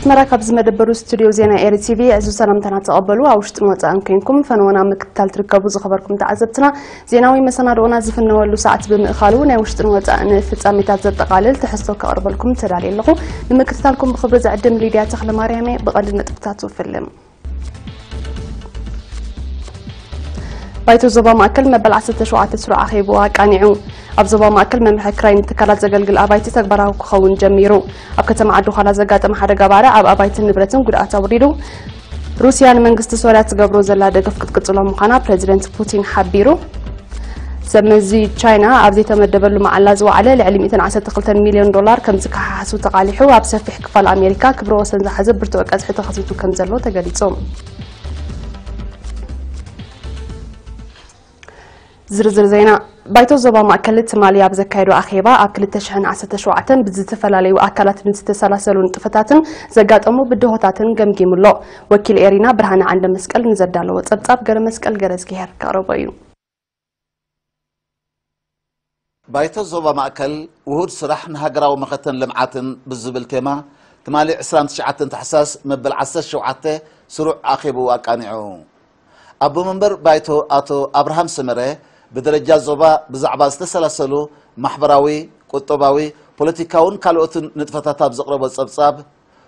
መራ ካብ ዝመደበሩ ስቱዲዮ ዜና ኤሪ ቲቪ ዕዙዝ ሰላምታና ተቐበሉ። ኣብ ውሽጥን ወጻእን ኮንኩም ፈነወና ምክትታል ትርከቡ ዝኸበርኩም ተዓዘብትና፣ ዜናዊ መሰናድኦና ዝፍነወሉ ሰዓት ብምእኻሉ፣ ናይ ውሽጥን ወጻእን ፍጻሜታት ዘጠቓልል ትሕዝቶ ከቕርበልኩም ተዳልየ ኣለኹ። ንምክትታልኩም ብኽብሪ ዝዕድም ሊድያ ተኽለ ማርያም እየ። ብቐንዲ ነጥብታቱ ፍልም። ባይቶ ዞባ ማእከል መበል ዓሰርተ ሸውዓተ ስሩዕ ኣኼብኡ ኣቃኒዑ። ኣብ ዞባ ማእከል መምርሒ ክራይ ንትካላት ዘገልግል ኣባይቲ ተግባራዊ ክኸውን ጀሚሩ። ኣብ ከተማ ዓዲ ዃላ ዘጋጠመ ሓደጋ ባርዕ ኣብ ኣባይትን ንብረትን ጉድኣት ኣውሪዱ። ሩስያ ንመንግስቲ ሶርያ ትገብሮ ዘላ ደገፍ ክትቅጽሎ ምዃና ፕረዚደንት ፑቲን ሓቢሩ። ሰብ መዚ ቻይና ኣብ ዘይተመደበሉ መዓላ ዝወዓለ ልዕሊ ሚእትን ዓሰርተ ክልተን ሚልዮን ዶላር ከም ዝከሓሓሱ ተቓሊሑ። ኣብ ሰፊሕ ክፋል ኣሜሪካ ክብረ ወሰን ዝሓዘ ብርቱዕ ቀዝሒ ተኸሲቱ ከም ዘሎ ተገሊጹ። ዝርዝር ዜና። ባይቶ ዞባ ማእከል ትማሊ ኣብ ዘካየዶ ኣኼባ፣ ኣብ ክልተ ሽሕን ዓሰርተ ሸውዓተን ብዝተፈላለዩ ኣካላት ንዝተሰላሰሉ ንጥፈታትን ዘጋጠሙ ብድሆታትን ገምጊሙ ኣሎ። ወኪል ኤሪና ብርሃነ ዓንደ መስቀል ንዘዳለዎ ጸብጻብ ገረ መስቀል ገረዝግሄር ከቕርቦ እዩ። ባይቶ ዞባ ማእከል ውሁድ ስራሕ ንሃገራዊ መኸተን ልምዓትን ብዝብል ቴማ ትማሊ ዕስራን ትሽዓተን ታሕሳስ መበል ዓሰርተ ሸውዓተ ስሩዕ ኣኼብኡ ኣቃኒዑ። ኣቦ መንበር ባይቶ ኣቶ ኣብርሃም ሰመረ ብደረጃ ዞባ ብዛዕባ ዝተሰላሰሉ ማሕበራዊ፣ ቁጠባዊ፣ ፖለቲካውን ካልኦትን ንጥፈታት ኣብ ዘቕረቦ ጸብጻብ፣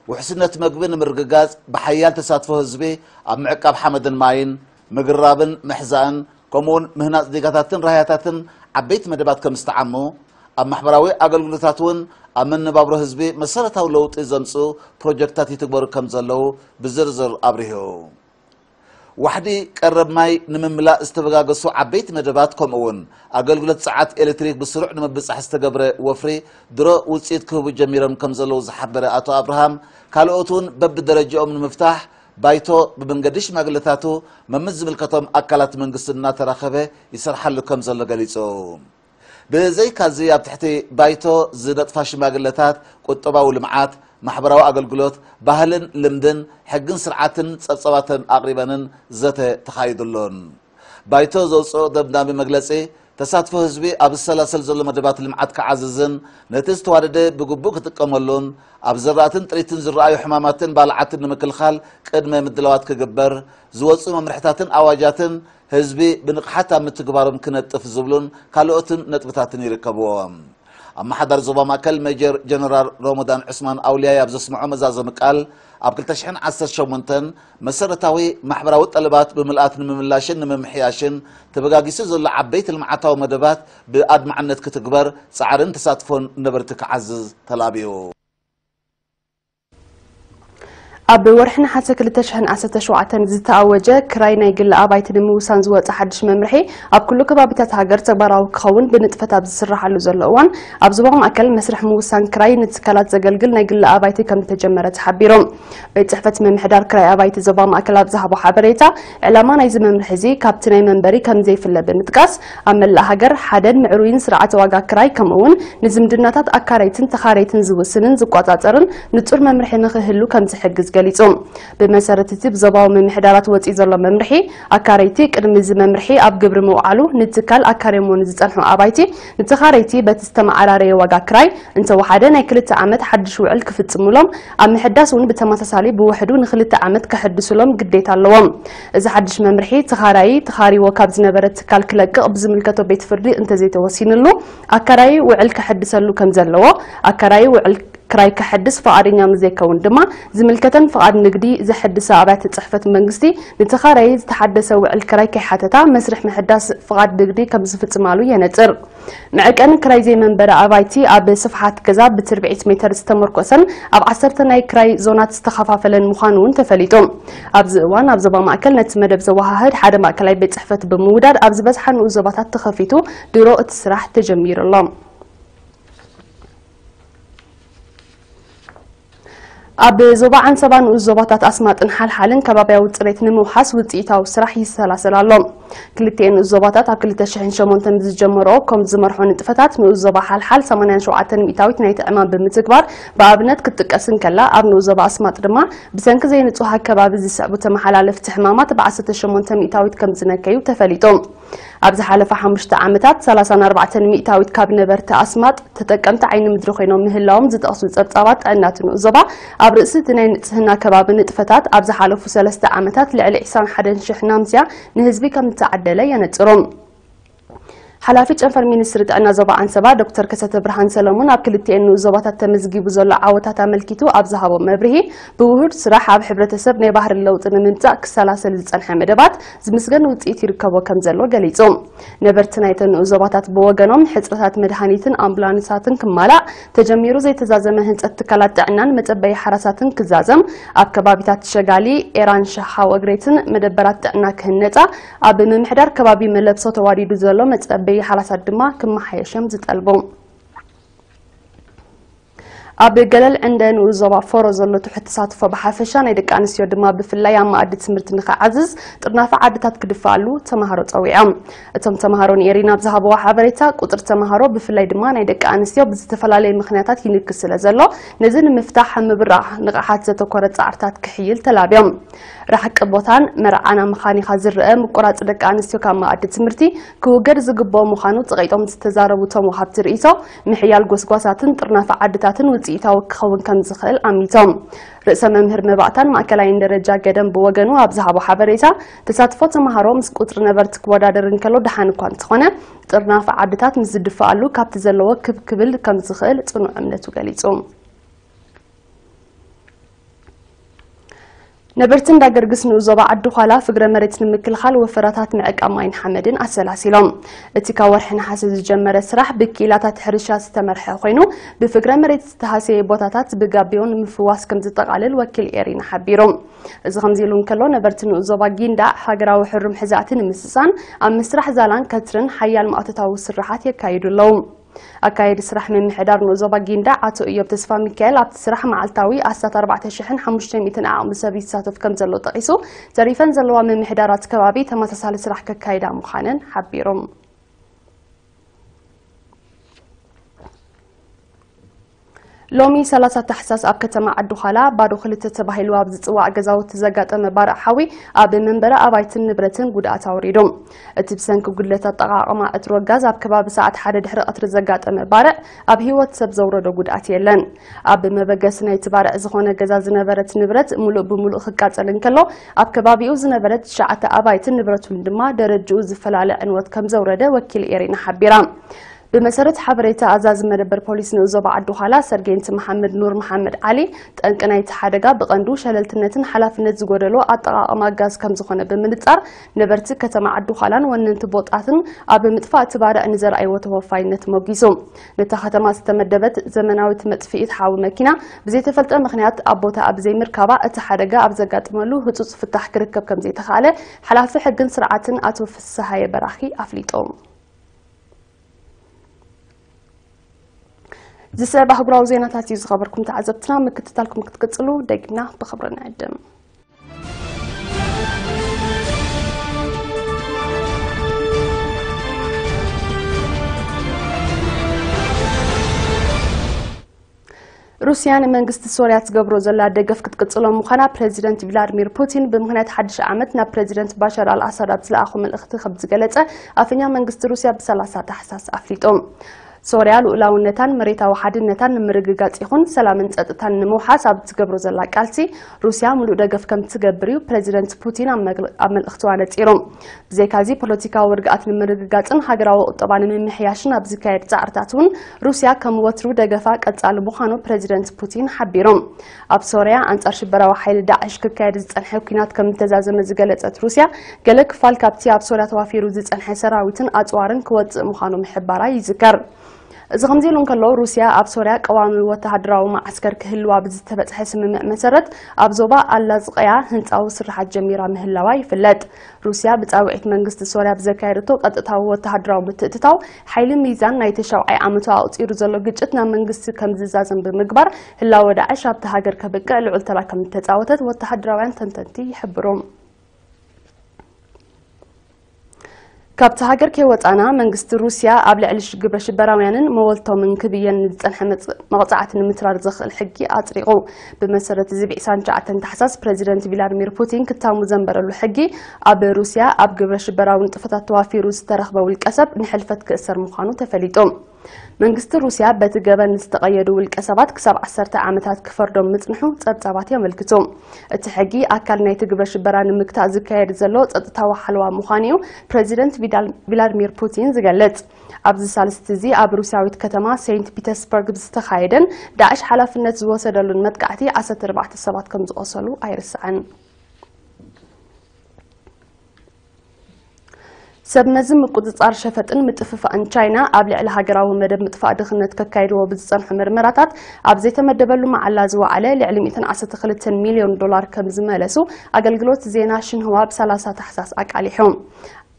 ውሕስነት መግቢ ንምርግጋጽ ብሓያል ተሳትፎ ህዝቢ ኣብ ምዕቃብ ሓመድን ማይን፣ ምግራብን ምሕዛእን፣ ከምኡውን ምህናጽ ዲጋታትን ራህያታትን ዓበይቲ መደባት ከም ዝተዓሙ፣ ኣብ ማሕበራዊ ኣገልግሎታት እውን ኣብ መነባብሮ ህዝቢ መሰረታዊ ለውጢ ዘምጽኡ ፕሮጀክታት ይትግበሩ ከም ዘለዉ ብዝርዝር ኣብሪሁ። ዋሕዲ ቀረብ ማይ ንምምላእ ዝተበጋገሱ ዓበይቲ መደባት፣ ከምኡ እውን ኣገልግሎት ጸዓት ኤሌክትሪክ ብስሩዕ ንምብጻሕ ዝተገብረ ወፍሪ ድሮ ውጽኢት ክህቡ ጀሚሮም ከም ዘለዉ ዝሓበረ ኣቶ ኣብርሃም፣ ካልኦት እውን በብደረጃኦም ንምፍታሕ ባይቶ ብመንገዲ ሽማግለታቱ መምስ ዝምልከቶም ኣካላት መንግስቲ እናተራኸበ ይሰርሓሉ ከም ዘሎ ገሊጹ። ብዘይካዚ ኣብ ትሕቲ ባይቶ ዝነጥፋ ሽማግለታት ቁጠባዊ ልምዓት፣ ማሕበራዊ ኣገልግሎት፣ ባህልን ልምድን፣ ሕግን ስርዓትን ጸብጸባተን ኣቕሪበንን ዘተ ተኻይዱሉን። ባይቶ ዘውፅኦ ደምዳሚ መግለጺ፣ ተሳትፎ ህዝቢ ኣብ ዝሰላሰል ዘሎ መደባት ልምዓት ክዓዝዝን ነቲ ዝተዋደደ ብግቡእ ክጥቀመሉን፣ ኣብ ዘራእትን ጥሪትን ዝረኣዩ ሕማማትን ባልዓትን ንምክልኻል ቅድመ ምድላዋት ክግበር፣ ዝወፁ መምርሕታትን ኣዋጃትን ህዝቢ ብንቕሓት ኣብ ምትግባሮም ክነጥፍ ዝብሉን ካልኦትን ነጥብታትን ይርከብዎም። ኣመሓዳሪ ዞባ ማእከል ሜጀር ጀነራል ሮሞዳን ዑስማን ኣውልያይ ኣብ ዘስምዖ መዛዘሚ ቃል፣ ኣብ ክልተ ሽሕን ዓሰርተ ሸሞንተን መሰረታዊ ማሕበራዊ ጠለባት ብምልኣት ንምምላሽን ንምምሕያሽን ተበጋጊሱ ዘሎ ዓበይቲ ልምዓታዊ መደባት ብኣድማዕነት ክትግበር ጻዕርን ተሳትፎን ነበርቲ ክዓዝዝ ተላብዩ። ኣብ ወርሒ ነሓሰ ክልተ ሽሕን ዓሰርተ ሸውዓተን ዝተኣወጀ ክራይ ናይ ግሊ ኣባይቲ ንምውሳን ዝወጸ ሓድሽ መምርሒ፣ ኣብ ኩሉ ከባቢታት ሃገር ተግባራዊ ክኸውን ብንጥፈት ኣብ ዝስራሓሉ ዘሎ እዋን፣ ኣብ ዞባ ማእከል መስርሕ ምውሳን ክራይ ንትካላት ዘገልግል ናይ ግሊ ኣባይቲ ከም ዝተጀመረ ተሓቢሩ። ቤት ጽሕፈት ምምሕዳር ክራይ ኣባይቲ ዞባ ማእከል ኣብ ዝሃቦ ሓበሬታ፣ ዕላማ ናይዚ መምርሒ እዚ ካብቲ ናይ መንበሪ ከም ዘይፍለ ብምጥቃስ፣ ኣብ መላእ ሃገር ሓደን ምዕሩይን ስርዓተ ዋጋ ክራይ፣ ከምኡ እውን ንዝምድናታት ኣካረይትን ተኻረይትን ዝውስንን ዝቆጻጸርን ንጹር መምርሒ ንኽህሉ ከም ዝሕግዝ ገሊጹ። ብመሰረት እቲ ብዞባዊ ምምሕዳራት ወጺኡ ዘሎ መምርሒ፣ ኣካረይቲ ቅድሚ እዚ መምርሒ ኣብ ግብሪ ምውዓሉ፣ ንትካል ኣካርዮሞ ንዝጸንሑ ኣባይቲ፣ ንተኻረይቲ በቲ ዝተመዓራረየ ዋጋ ክራይ፣ እንተወሓደ ናይ ክልተ ዓመት ሓድሽ ውዕል ክፍጽሙሎም፣ ኣብ ምሕዳስ እውን ብተመሳሳሊ ብውሕዱ ንክልተ ዓመት ከሐድሱሎም ግዴታ ኣለዎም። እዚ ሓድሽ መምርሒ፣ ተኻራዪ ተኻሪዎ ካብ ዝነበረ ትካል ክለቅቕ ብዝምልከቶ ቤት ፍርዲ እንተዘይተወሲንሉ፣ ኣካራዪ ውዕል ከሐድሰሉ ከም ዘለዎ፣ ኣካራዪ ውዕል ክራይ ከሐድስ ፍቓደኛ ምስ ዘይከውን ድማ፣ ዝምልከተን ፍቓድ ንግዲ ዘሐድሳ ኣብያተ ጽሕፈት መንግስቲ፣ ንተኻራዪ ዝተሓደሰ ውዕል ክራይ ከይሓተታ፣ መስርሕ ምሕዳስ ፍቓድ ንግዲ ከም ዝፍጽማሉ የነጽር። መዐቀኒ ክራይ ዘይመንበሪ ኣባይቲ ኣብ ስፍሓት ገዛ ብትርብዒት ሜተር ዝተመርኮሰን ኣብ ዓሰርተ ናይ ክራይ ዞናት ዝተኸፋፈለን ምዃኑ እውን ተፈሊጡ። ኣብዚ እዋን ኣብ ዞባ ማእከል ነቲ መደብ ዘወሃህድ ሓደ ማእከላይ ቤት ጽሕፈት ብምውዳድ ኣብ ዝበዝሓ ንኡስ ዞባታት ተኸፊቱ ድሮ እቲ ስራሕ ተጀሚሩ ኣሎ። ኣብ ዞባ ዓንሰባ ንኡስ ዞባታት ኣስማጥን ሓልሓልን ከባብያዊ ጽሬት ንምውሓስ ውጽኢታዊ ስራሕ ይሰላሰል ኣሎ። ክልቲኤን ንኡስ ዞባታት ኣብ ክልተ ሽሕን ሸሞንተን ብዝጀመረኦ ኮም ዝመርሖ ንጥፈታት ንኡስ ዞባ ሓልሓል ሰማንያን ሸውዓተን ሚእታዊት ናይቲ ዕማም ብምትግባር ብኣብነት ክትጥቀስ እንከላ፣ ኣብ ንኡስ ዞባ ኣስማጥ ድማ ብሰንኪ ዘይንጹህ ኣከባቢ ዝስዕቡ ተመሓላለፍቲ ሕማማት ብዓሰርተ ሸሞንተ ሚእታዊት ከም ዝነከዩ ተፈሊጡ። ኣብ ዝሓለፈ ሓሙሽተ ዓመታት ሰላሳን ኣርባዕተን ሚእታዊት ካብ ነበርቲ ኣስማጥ ተጠቀምቲ ዓይኒ ምድሪ ኮይኖም ምህላዎም ዝጠቕሱ ጸብጻባት ጥዕና እቲ ንኡስ ዞባ፣ ኣብ ርእሲ እቲ ናይ ንጽህና ከባቢ ንጥፈታት ኣብ ዝሓለፉ ሰለስተ ዓመታት ልዕሊ ዕስራን ሓደን ሽሕ ናምስያ ንህዝቢ ከም ዝተዓደለ የነጽሩ። ሓላፊ ጨንፈር ሚኒስትሪ ጥዕና ዞባ ዓንሰባ ዶክተር ከሰተ ብርሃን ሰለሙን ኣብ ክልቲኤን ንኡስ ዞባታት ተመዝጊቡ ዘሎ ዓወታት ኣመልኪቱ ኣብ ዝሃቦ መብርሂ፣ ብውሁድ ስራሕ ኣብ ሕብረተሰብ ናይ ባህሪ ለውጢ ንምምጻእ ክሰላሰል ዝጸንሐ መደባት ዝምስገን ውጽኢት ይርከቦ ከም ዘሎ ገሊጹ። ነበርቲ ናይተን ንኡስ ዞባታት ብወገኖም፣ ሕጽረታት መድሃኒትን ኣምቡላንሳትን ክማላእ፣ ተጀሚሩ ዘይተዛዘመ ህንጸት ትካላት ጥዕናን መጸበዪ ሓራሳትን ክዛዘም፣ ኣብ ከባቢታት ሸጋሊ፣ ኤራን፣ ሸሓው እግሬትን መደበራት ጥዕና ክህነጻ፣ ኣብ ምምሕዳር ከባቢ መለብሶ ተዋዲዱ ዘሎ መጸበዪ ሓራሳት ድማ ክመሓየሽ እዮም ዝጠልቡ። ኣብ ገለል ዕንደ ንኡስ ዞባ ፎሮ ዘሎ ትሑት ተሳትፎ ብሓፈሻ ናይ ደቂ ኣንስትዮ ድማ ብፍላይ ኣብ መኣዲ ትምህርቲ ንኽዓዝዝ ጥርናፈ ዓድታት ክድፍኣሉ ተምሃሮ ጸዊዖም። እቶም ተምሃሮ ንኤሪና ኣብ ዝሃብዎ ሓበሬታ፣ ቁጽሪ ተምሃሮ ብፍላይ ድማ ናይ ደቂ ኣንስትዮ ብዝተፈላለየ ምኽንያታት ይንክስ ስለ ዘሎ፣ ነዚ ንምፍታሕ ኣብ ምብራቕ ንቕሓት ዘተኮረ ጻዕርታት ክሕይል ተላብዮም። ራሕቂ ቦታን መርዓና ምኻኒኻ ዝረአ ምቁራጽ ደቂ ኣንስትዮ ካብ መኣዲ ትምህርቲ ክውገድ ዝግብኦ ምዃኑ ጸቒጦም ዝተዛረቡ እቶም ወሃብቲ ርእይቶ፣ ምሕያል ጎስጓሳትን ጥርናፈ ዓድታትን ውጽኢታዊ ክኸውን ከም ዝኽእል ኣሚቶም። ርእሰ መምህር መባእታን ማእከላይን ደረጃ ገደም ብወገኑ ኣብ ዝሃቦ ሓበሬታ፣ ተሳትፎ ተምሃሮ ምስ ቁጽሪ ነበርቲ ክወዳደር እንከሎ ደሓን እኳ እንተኾነ፣ ጥርናፈ ዓድታት ምስ ዝድፍኣሉ ካብቲ ዘለዎ ክብ ክብል ከም ዝኽእል ጽኑዕ እምነቱ ገሊጹ። ነበርቲ እንዳ ገርግስ ንኡስ ዞባ ዓዲ ዃላ ፍግረ መሬት ንምክልኻል ወፈራታት ምዕቃብ ማይን ሓመድን ኣሰላሲሎም። እቲ ካብ ወርሒ ነሓሰ ዝጀመረ ስራሕ ብኪኢላታት ሕርሻ ዝተመርሐ ኮይኑ፣ ብፍግረ መሬት ዝተሃሰየ ቦታታት ብጋቢዮን ንምፍዋስ ከም ዝጠቓልል ወኪል ኤሪና ሓቢሩ። እዚ ከምዚ ኢሉ እንከሎ፣ ነበርቲ ንኡስ ዞባ ጊንዳዕ ሃገራዊ ሕሩም ሕዛእቲ ንምስሳን ኣብ ምስራሕ ዛላን ከትርን ሓያል ማእቶታዊ ስራሓት የካይዱ ኣለዉ። ኣካየዲ ስራሕ ምምሕዳር ንኡስ ዞባ ጊንዳዕ ኣቶ እዮብ ተስፋ ሚካኤል፣ ኣብቲ ስራሕ መዓልታዊ ኣስታት ኣርባዕተ ሽሕን ሓሙሽተ ሚእትን ዓቕሚ ሰብ ይሳተፍ ከም ዘሎ ጠቒሱ፣ ተሪፈን ዘለዋ ምምሕዳራት ከባቢ ተመሳሳሊ ስራሕ ከካይዳ ምዃነን ሓቢሮም። ሎሚ ሰላሳ ታሕሳስ ኣብ ከተማ ዓዲ ዃላ ባዶ ክልተ ተባሂሉ ኣብ ዝጽዋዕ ገዛውቲ ዘጋጠመ ባርዕ ሓዊ ኣብ መንበሪ ኣባይትን ንብረትን ጉድኣት ኣውሪዱ። እቲ ብሰንኪ ጉድለት ኣጠቓቕማ ዕትሮ ጋዝ ኣብ ከባቢ ሰዓት ሓደ ድሕሪ ቀትሪ ዘጋጠመ ባርዕ ኣብ ህይወት ሰብ ዘውረዶ ጉድኣት የለን። ኣብ መበገሲ ናይቲ ባርዕ ዝኾነ ገዛ ዝነበረት ንብረት ሙሉእ ብሙሉእ ክቃጸል እንከሎ፣ ኣብ ከባቢኡ ዝነበረ ትሽዓተ ኣባይትን ንብረቱን ድማ ደረጅኡ ዝፈላለ ዕንወት ከም ዘውረደ ወኪል ኤሪና ሓቢራ። ብመሰረት ሓበሬታ ኣዛዚ መደበር ፖሊስ ንኡስ ዞባ ዓዲ ዃላ ሰርጌንት መሓመድ ኑር መሓመድ ዓሊ፣ ጠንቂ ናይቲ ሓደጋ ብቐንዱ ሸለልትነትን ሓላፍነት ዝጎደሎ ኣጠቓቕማ ጋዝ ከም ዝኾነ ብምንጻር፣ ነበርቲ ከተማ ዓዲ ዃላን ወነንቲ ቦታትን ኣብ ምጥፋእ እቲ ባርዕ ንዘርኣይዎ ተወፋይነት ሞጊሱ። ነታ ከተማ ዝተመደበት ዘመናዊት መጥፍኢት ሓዊ መኪና ብዘይተፈልጠ ምኽንያት ኣብ ቦታኣ ብዘይምርካባ፣ እቲ ሓደጋ ኣብ ዘጋጠመሉ ህጹጽ ፍታሕ ክርከብ ከም ዘይተኻእለ ሓላፊ ሕግን ስርዓትን ኣቶ ፍስሃየ በራኺ ኣፍሊጡ። ዝስዕብ ኣህጉራዊ ዜናታት እዩ ዝኸበርኩም ተዓዘብትና፣ ምክትታልኩም ክትቅጽሉ ደጊምና ብኽብሪ ንዕድም። ሩስያ ንመንግስቲ ሶርያ ትገብሮ ዘላ ደገፍ ክትቅጽሎ ምዃና ፕረዚደንት ቭላድሚር ፑቲን ብምኽንያት ሓድሽ ዓመት ናብ ፕረዚደንት ባሻር ኣልኣሳድ ኣብ ዝለኣኹ መልእኽቲ ከም ዝገለጸ ኣፈኛ መንግስቲ ሩስያ ብሰላሳ ታሕሳስ ኣፍሊጡ። ሶርያ ልኡላውነታን መሬታዊ ሓድነታን ንምርግጋጽ ይኹን ሰላምን ጸጥታን ንምውሓስ ኣብ ትገብሮ ዘላ ቃልሲ፣ ሩስያ ምሉእ ደገፍ ከም ትገብር እዩ ፕረዚደንት ፑቲን ኣብ መግል-፣ ኣብ መልእኽቱ ኣነጺሩ። ብዘይካዚ፣ ፖለቲካዊ ርግኣት ንምርግጋጽን ሃገራዊ ቁጠባ ንምምሕያሽን ኣብ ዝካየድ ጻዕርታት እውን ሩስያ ከም ወትሩ ደገፋ ቀጻሊ ምዃኑ ፕረዚደንት ፑቲን ሓቢሩ። ኣብ ሶርያ ኣንጻር ሽበራዊ ሓይሊ ዳዕሽ ክካየድ ዝጸንሐ ኲናት ከም ዝተዛዘመ ዝገለጸት ሩስያ፣ ገለ ክፋል ካብቲ ኣብ ሶርያ ተዋፊሩ ዝጸንሐ ሰራዊትን ኣጽዋርን ክወጽእ ምዃኑ ምሕባራ ይዝከር። እዚ ከምዚ ኢሉ እንከሎ፣ ሩስያ ኣብ ሶርያ ቀዋሚ ወተሃደራዊ መዓስከር ክህልዋ ብዝተበጽሐ ስምምዕ መሰረት፣ ኣብ ዞባ ኣላዝቅያ ህንጻዊ ስርሓት ጀሚራ ምህላዋ ይፍለጥ። ሩስያ ብጻውዒት መንግስቲ ሶርያ ብዘካየደቶ ቀጥታዊ ወተሃደራዊ ምትእትታው፣ ሓይሊ ሚዛን ናይቲ ሻውዓይ ዓመቱ ኣቑጺሩ ዘሎ ግጭት ናብ መንግስቲ ከም ዝዛዘም ብምግባር፣ ህላወ ዳዕሽ ኣብቲ ሃገር ከብቅዕ ልዑል ተራ ከም እተጻወተት ወተሃደራውያን ተንተንቲ ይሕብሩ። ካብቲ ሃገር ከይወጻና መንግስቲ ሩስያ ኣብ ልዕሊ ሽ- ግብረ ሽበራውያንን መወልቶምን ክብየን ንዝጸንሐ መጽ- መቕጻዕቲ ንምትራር ዘኽእል ሕጊ ኣጽዲቑ። ብመሰረት እዚ ብ29 ታሕሳስ ፕረዚደንት ቪላድሚር ፑቲን ክታሙ ዘንበረሉ ሕጊ ኣብ ሩስያ ኣብ ግብረ ሽበራዊ ንጥፈታት ተዋፊሩ ዝተረኽበ ውልቀሰብ ንሕልፈት ክእሰር ምዃኑ ተፈሊጡ። መንግስቲ ሩስያ በቲ ገበን ዝተቐየዱ ውልቀ ሰባት ክሳብ ዓሰርተ ዓመታት ክፈርዶም ምጽንሑ ጸብጻባት የመልክቱ። እቲ ሕጊ ኣካል ናይቲ ግብረ ሽበራ ንምግታእ ዝካየድ ዘሎ ጸጥታዊ ሓለዋ ምዃኑ እዩ ፕረዚደንት ቪዳል- ቪላድሚር ፑቲን ዝገልጽ። ኣብዚ ሳልስቲ እዚ ኣብ ሩስያዊት ከተማ ሴንት ፒተርስበርግ ብዝተኻየደን ዳዕሽ ሓላፍነት ዝወሰደሉን መጥቃዕቲ ዓሰርተ ኣርባዕተ ሰባት ከም ዝቖሰሉ ኣይርሳዕን። ሰብ መዚ ምቁጽጻር ሸፈጥን ምጥፍፋእን ቻይና ኣብ ልዕሊ ሃገራዊ መደብ ምጥፋእ ድኽነት ከካይድዎ ብዝጸንሑ ምርመራታት ኣብ ዘይተመደበሉ መዓላ ዝወዓለ ልዕሊ ሚእትን ዓሰርተ ክልተን ሚልዮን ዶላር ከም ዝመለሱ ኣገልግሎት ዜና ሽንህዋ ብ30 ታሕሳስ ኣቃሊሑ።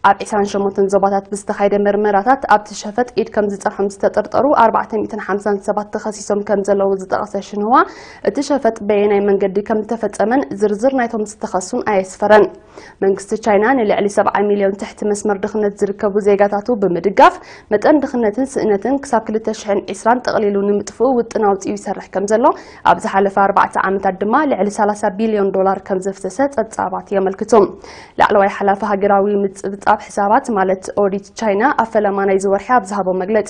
ኣብ ዕስራን ሸሞንተን ዞባታት ብዝተኻየደ ምርመራታት ኣብቲ ሸፈጥ ኢድ ከም ዝጸንሖም ዝተጠርጠሩ ኣርባዕተ ሚእትን ሓምሳን ሰባት ተኸሲሶም ከም ዘለዉ ዝጠቐሰ ሽንህዋ፣ እቲ ሸፈጥ በየናይ መንገዲ ከም ዝተፈጸመን ዝርዝር ናይቶም ዝተኸሱን ኣየስፈረን። መንግስቲ ቻይና ንልዕሊ ሰብዓ ሚልዮን ትሕቲ መስመር ድኽነት ዝርከቡ ዜጋታቱ ብምድጋፍ፣ መጠን ድኽነትን ስእነትን ክሳብ ክልተ ሽሕን ዕስራን ጠቕሊሉ ንምጥፍኡ ውጥን ኣውጺኡ ይሰርሕ ከም ዘሎ፣ ኣብ ዝሓለፈ ኣርባዕተ ዓመታት ድማ ልዕሊ ሰላሳ ቢልዮን ዶላር ከም ዘፍሰሰ ጸብጻባት የመልክቱ። ላዕለዋይ ሓላፊ ሃገራዊ ምጽብጻብ ሕሳባት ማለት ኦዲት ቻይና ኣብ ፈለማ ናይዚ ወርሒ ኣብ ዝሃቦ መግለጺ፣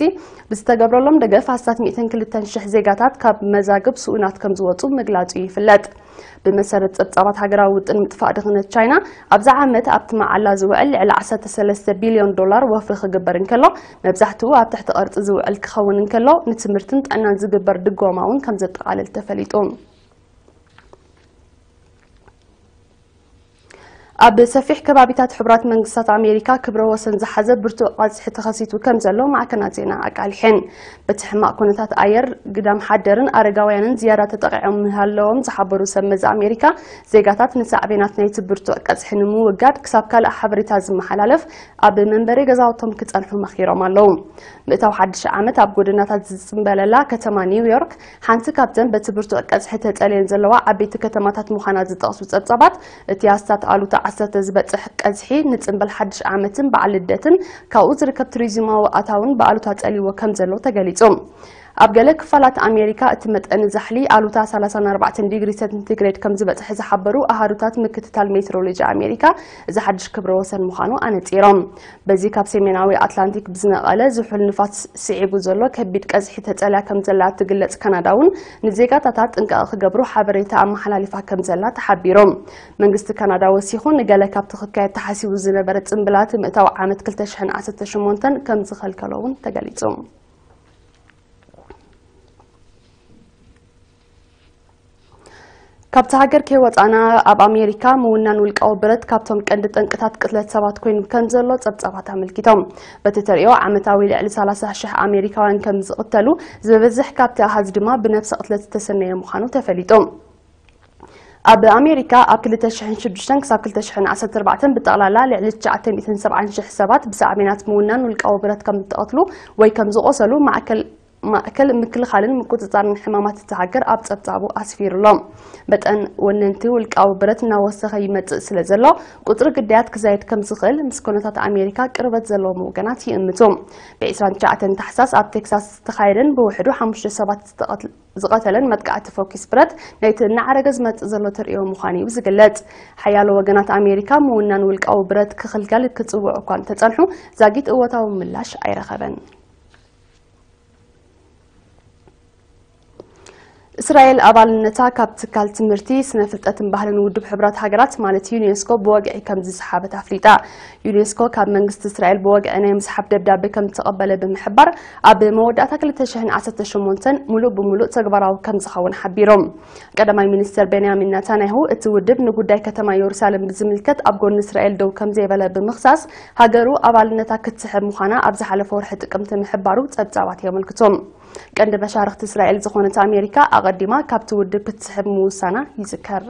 ብዝተገብረሎም ደገፍ ኣስታት ሚእትን ክልተን ሽሕ ዜጋታት ካብ መዛግብ ስኡናት ከም ዝወጹ ምግላጹ ይፍለጥ። ብመሰረት ጸብጻባት ሃገራዊ ውጥን ምጥፋእ ድኽነት ቻይና፣ ኣብዚ ዓመት ኣብቲ መዓላ ዝውዕል ልዕሊ ዓሰርተ ሰለስተ ቢልዮን ዶላር ወፍሪ ክግበር እንከሎ፣ መብዛሕትኡ ኣብ ትሕቲ ቅርጺ ዝውዕል ክኸውን እንከሎ፣ ንትምህርትን ጥዕናን ዝግበር ድጎማ እውን ከም ዘጠቓልል ተፈሊጡ። ኣብ ሰፊሕ ከባቢታት ሕቡራት መንግስታት ኣሜሪካ ክብረ ወሰን ዝሓዘ ብርቱዕ ቀዝሒ ተኸሲቱ ከም ዘሎ ማዕከናት ዜና ኣቃሊሐን። በቲ ሕማቕ ኩነታት ኣየር፣ ግዳም ሓደርን ኣረጋውያንን ዝያዳ ተጠቒዖም ምህላዎም ዝሓበሩ ሰብ መዚ ኣሜሪካ፣ ዜጋታት ንሳዕቤናት ናይቲ ብርቱዕ ቀዝሒ ንምውጋድ ክሳብ ካልእ ሓበሬታ ዝመሓላለፍ ኣብ መንበሪ ገዛውቶም ክጸንሑ መኺሮም ኣለዉ። ምእታው ሓድሽ ዓመት ኣብ ጎደናታት ዝጽምበለላ ከተማ ኒውዮርክ፣ ሓንቲ ካብተን በቲ ብርቱዕ ቀዝሒ ተጸልየን ዘለዋ ዓበይቲ ከተማታት ምዃና ዝጠቕሱ ጸብጻባት፣ እቲ ኣስታት ኣሉታ ዓሰርተ ዝበጽሕ ቀዝሒ ንጽምበል ሓድሽ ዓመትን በዓል ልደትን ካብኡ ዝርከብ ቱሪዝማዊ ኣታውን ብኣሉታ ጸልይዎ ከም ዘሎ ተገሊጹ። ኣብ ገለ ክፋላት ኣሜሪካ እቲ መጠን ዛሕሊ ኣሉታ ሰላሳን ኣርባዕተን ዲግሪ ሴንቲግሬድ ከም ዝበጽሐ ዝሓበሩ ኣሃዱታት ምክትታል ሜትሮሎጂ ኣሜሪካ፣ እዚ ሓድሽ ክብረ ወሰን ምዃኑ ኣነጺሮም። በዚ ካብ ሰሜናዊ ኣትላንቲክ ብዝነቐለ ዝሑል ንፋስ ስዒቡ ዘሎ ከቢድ ቀዝሒ ተጸልያ ከም ዘላ እትግለጽ ካናዳ እውን ንዜጋታታ ጥንቃቐ ክገብሩ ሓበሬታ ኣመሓላሊፋ ከም ዘላ ተሓቢሩ። መንግስቲ ካናዳ ወሲኹ ንገለ ካብቲ ክካየድ ተሓሲቡ ዝነበረ ጽምብላት ምእታው ዓመት ክልተ ሽሕን ዓሰርተ ሸሞንተን ከም ዝኸልከሎ እውን ተገሊጹ። ካብቲ ሃገር ከይወጻና ኣብ ኣሜሪካ ምውናን ውልቃዊ ብረት ካብቶም ቀንዲ ጠንቅታት ቅትለት ሰባት ኮይኑ ከም ዘሎ ጸብጻባት ኣመልኪቶም። በቲ ተርእዮ ዓመታዊ ልዕሊ ሰላሳ ሽሕ ኣሜሪካውያን ከም ዝቕተሉ፣ ዝበዝሕ ካብቲ ኣሃዝ ድማ ብነብሰ ቅትለት ዝተሰነየ ምዃኑ ተፈሊጡ። ኣብ ኣሜሪካ ኣብ ክልተ ሽሕን ሽዱሽተን ክሳብ ክልተ ሽሕን ዓሰርተ ኣርባዕተን ብጠቕላላ ልዕሊ ትሽዓተ ሚእትን ሰብዓን ሽሕ ሰባት ብሳዕቤናት ምውናን ውልቃዊ ብረት ከም ዝተቐትሉ ወይ ከም ዝቖሰሉ ማእከል ማእከል ምክልኻልን ምቁጽጻርን ሕማማት እቲ ሃገር ኣብ ጸብጻቡ ኣስፊሩ ኣሎ። መጠን ወነንቲ ውልቃዊ ብረት እናወሰኸ ይመጽእ ስለ ዘሎ፣ ቁጽሪ ግዳያት ክዛይድ ከም ዝኽእል ምስ ኩነታት ኣሜሪካ ቅርበት ዘለዎም ወገናት ይእምቱ። ብ29 ታሕሳስ ኣብ ቴክሳስ ዝተኻየደን ብውሕዱ ሓሙሽተ ሰባት ዝተቐትል- ዝቐተለን መጥቃዕቲ ፎኪስ ብረት፣ ናይቲ እናዓረገ ዝመጽእ ዘሎ ተርእዮ ምዃኑ እዩ ዝግለጽ። ሓያሎ ወገናት ኣሜሪካ ምውናን ውልቃዊ ብረት ክኽልከል ክጽውዑ እኳ እንተጸንሑ፣ ዛጊት እወታዊ ምላሽ ኣይረኸበን። እስራኤል ኣባልነታ ካብ ትካል ትምህርቲ፣ ስነ ፍልጠትን ባህልን ውድብ ሕቡራት ሃገራት ማለት ዩኔስኮ ብወግዒ ከም ዝሰሓበት ኣፍሊጣ። ዩኔስኮ ካብ መንግስቲ እስራኤል ብወግዒ ናይ ምስሓብ ደብዳቤ ከም ዝተቐበለ ብምሕባር፣ ኣብ መወዳእታ ክልተ ሽሕን ዓሰርተ ሸሞንተን ሙሉእ ብሙሉእ ተግባራዊ ከም ዝኸውን ሓቢሮም። ቀዳማይ ሚኒስተር ቤንያሚን ናታንያሁ፣ እቲ ውድብ ንጉዳይ ከተማ የሩሳሌም ብዝምልከት ኣብ ጎኒ እስራኤል ደው ከም ዘይበለ ብምኽሳስ፣ ሃገሩ ኣባልነታ ክትስሕብ ምዃና ኣብ ዝሓለፈ ወርሒ ጥቅምቲ ምሕባሩ ጸብጻባት የመልክቱ። ቀንዲ መሻርኽቲ እስራኤል ዝኾነት ኣሜሪካ ኣቐዲማ ካብቲ ውድብ ክትስሕብ ምውሳና ይዝከር።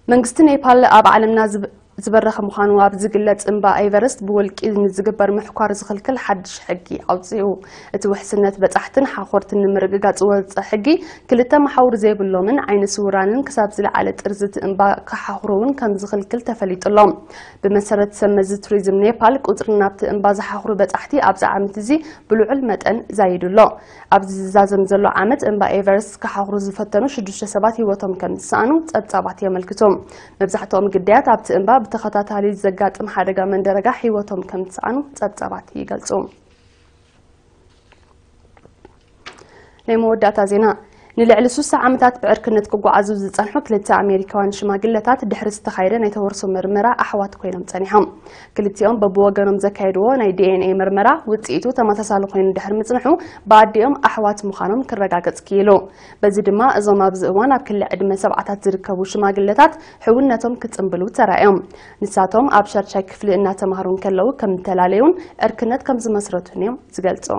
መንግስቲ ኔፓል ኣብ ዓለምና ዝብ- ዝበረኸ ምዃኑ ኣብ ዝግለጽ እምባ ኤቨረስት ብውልቂ ንዝግበር ምሕኳር ዝኽልክል ሓድሽ ሕጊ ኣውጺኡ። እቲ ውሕስነት በጻሕትን ሓኾርትን ንምርግጋጽ ዝወጸ ሕጊ፣ ክልተ መሓውር ዘይብሎምን ዓይነ ስውራንን ክሳብ ዝለዓለ ጥርዚ እቲ እምባ ክሓኹሩ እውን ከም ዝኽልክል ተፈሊጡ ኣሎ። ብመሰረት ሰብ መዚ ቱሪዝም ኔፓል፣ ቁጽሪ ናብቲ እምባ ዝሓኹሩ በጻሕቲ ኣብዚ ዓመት እዚ ብልዑል መጠን ዛይዱ ኣሎ። ኣብዚ ዝዛዘም ዘሎ ዓመት እምባ ኤቨረስት ክሓኹሩ ዝፈተኑ ሽዱሽተ ሰባት ህይወቶም ከም ዝሰኣኑ ጸብጻባት የመልክቱ። መብዛሕትኦም ግዳያት ኣብቲ እምባ ብተኸታታሊ ዘጋጥም ሓደጋ መንደረጋ ህይወቶም ከም ዝሰኣኑ ጸብጻባት ይገልጹ። ናይ መወዳእታ ዜና። ንልዕሊ ሱሳ ዓመታት ብዕርክነት ክጓዓዙ ዝጸንሑ ክልተ ኣሜሪካውያን ሽማግለታት ድሕሪ ዝተኻየደ ናይ ተወርሶ ምርመራ ኣሕዋት ኮይኖም ጸኒሖም። ክልቲኦም በብወገኖም ዘካየድዎ ናይ ዲ ኤን ኤ ምርመራ ውጽኢቱ ተመሳሳሊ ኮይኑ ድሕሪ ምጽንሑ ብኣዲኦም ኣሕዋት ምዃኖም ክረጋገጽ ክኢሉ። በዚ ድማ እዞም ኣብዚ እዋን ኣብ ክሊ ዕድመ ሰብዓታት ዝርከቡ ሽማግለታት ሕውነቶም ክጽንብሉ ተራእዮም። ንሳቶም ኣብ ሻድሻይ ክፍሊ እናተማህሩ እንከለዉ ከም እተላለዩን ዕርክነት ከም ዝመስረቱን እዮም ዝገልጹ።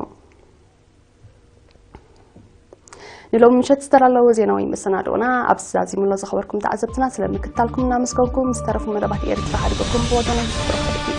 ንሎሚ ምሸት ዝተዳለወ ዜናዊ መሰናድኦና ኣብዚ ዛዚሙ ኣሎ። ዝኸበርኩም ተዓዘብትና ስለ ምክታልኩም እናመስገንኩ፣ ምስ ተረፉ መደባት ኤሪትራ ሓድገኩም ብወገነይ ብሩኽ ዕለት።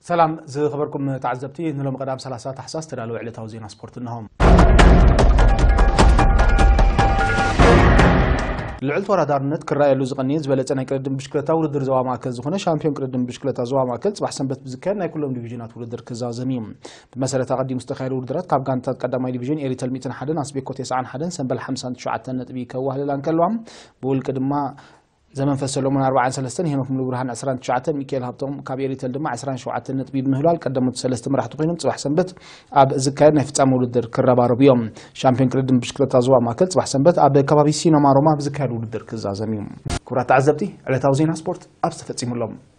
ሰላም ዝኸበርኩም ተዓዘብቲ፣ ንሎሚ ቀዳም ሰላሳ ታሕሳስ ዝተዳለወ ዕለታዊ ዜና ስፖርት እነሆ። ልዑል ተወዳዳርነት ክረኣየሉ ዝቐንየ ዝበለጸ ናይ ቅድድም ብሽክለታ ውድድር ዞባ ማእከል ዝኾነ ሻምፒዮን ቅድድም ብሽክለታ ዞባ ማእከል ጽባሕ ሰንበት ብዝካየድ ናይ ኩሎም ዲቪዥናት ውድድር ክዛዘም እዩ። ብመሰረት ኣቐዲሙ ዝተኻየደ ውድድራት ካብ ጋንታት ቀዳማይ ዲቪዥን ኤሪተል ሚእትን ሓደን ኣስቤኮ ተስዓን ሓደን ሰንበል ሓምሳን ትሽዓተን ነጥቢ ከዋህልላ እንከለዋ፣ ብውልቂ ድማ ዘመንፈስ ሰሎሞን ኣርባዓን ሰለስተን፣ ሄኖክ ሙሉብርሃን ዕስራን ትሽዓተን፣ ሚካኤል ሃብቶም ካብ ኤሪተል ድማ ዕስራን ሸውዓተን ነጥቢ ብምህላል ቀዳሞት ሰለስተ መራሕቲ ኮይኖም ጽባሕ ሰንበት ኣብ ዝካየድ ናይ ፍጻመ ውድድር ክረባረቡ እዮም። ሻምፒዮን ቅድድም ብሽክለታ ዞባ ማእከል ጽባሕ ሰንበት ኣብ ከባቢ ሲኖማ ሮማ ብዝካየድ ውድድር ክዛዘም እዩ። ክቡራት ተዓዘብቲ፣ ዕለታዊ ዜና ስፖርት ኣብዚ ተፈጺሙ ኣሎ።